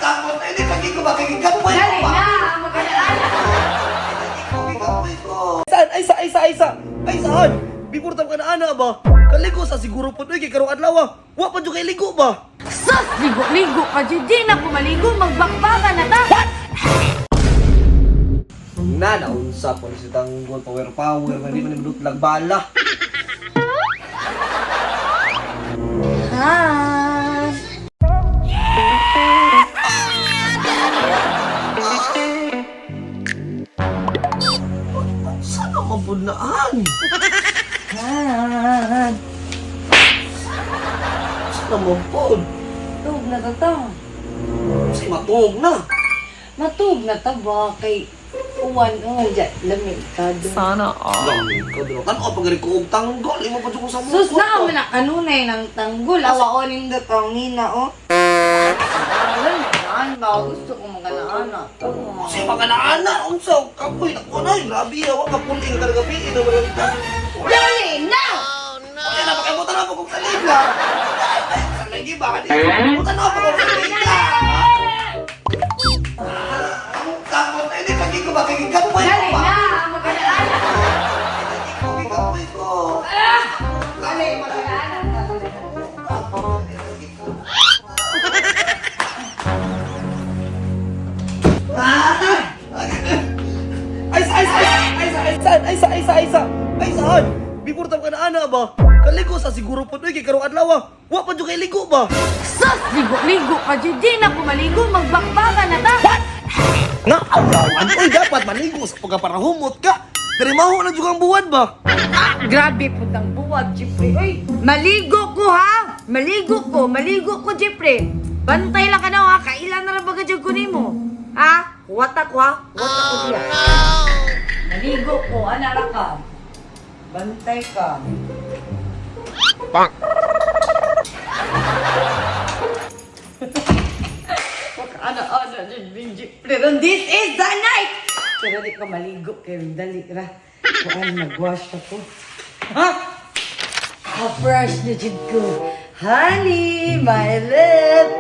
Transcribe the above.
Takot na ini pagi ko makikigapoy ko Dali pa. na, magkanaana. Kigapoy ko. Saan? Ay sa ay sa ay sa. Ay saan? Before tam ka na ana ba? Kaligo sa siguro po kay karong adlaw. Ah. Wa pa jud kay ligo ba? Sus, ligo-ligo ka, jud. Di na ko maligo, magbakbaka na ta. Na naunsa po ni si Tanggol power power nga di man ni bala. Ha? Saan ang mabunaan? Ha? Saan ang mabun? Tug na ta ta. Kasi matuog na. Matug na ta ba kay uwan oh, ja, lamig ka doon. Lami ka dro. Tan-o pag ko og tanggol imo pa jud ko sa mo. Sus na man na kanunay ng tanggol. Awa o nindot ang nina oh. Alam ba gusto ko maganaana. Kasi mga na unsa kapoy nako na grabe wa ka puli nga kagabi ina wala ka. Dali na! Kaya na pakibutan na po kong saligla. Sa lagi ba ka Butan na po kong saligla. Takot na ini pagi ko makikigapoy ko Dali pa. na! Magkanaana! Kigapoy ko. Dali, magkanaana. Ay sa ay sa ay sa ay saan ay sa ay sa ay sa ay saan? Before tam ka na ana ba? Kaligo sa siguro po kay karong adlaw. Ah. Wa pa jud kay ligo ba? Sus, ligo-ligo ka, jud. Di na ko maligo, magbakbaka na ta. Nga awan oy dapat maligo sa pagkaparahumot ka. Diri maho na jud ang buwan ba? Ah, grabe po ang buwag, Jeffrey. Uy, maligo ko ha! Maligo ko, maligo ko, Jeffrey. Bantay lang ka na ha, kailan na lang baga dyan ko nimo. Ha? Wata ko ha? Wata ko diya. Maligo ko, anara ka. Bantay ka. Pak! Ana-ana, Jeffrey. And this is the night! Pero di ko maligo kayo, dali ra. Kuan, nag-wash ako. Ha? How fresh na jud ko. Honey, my love.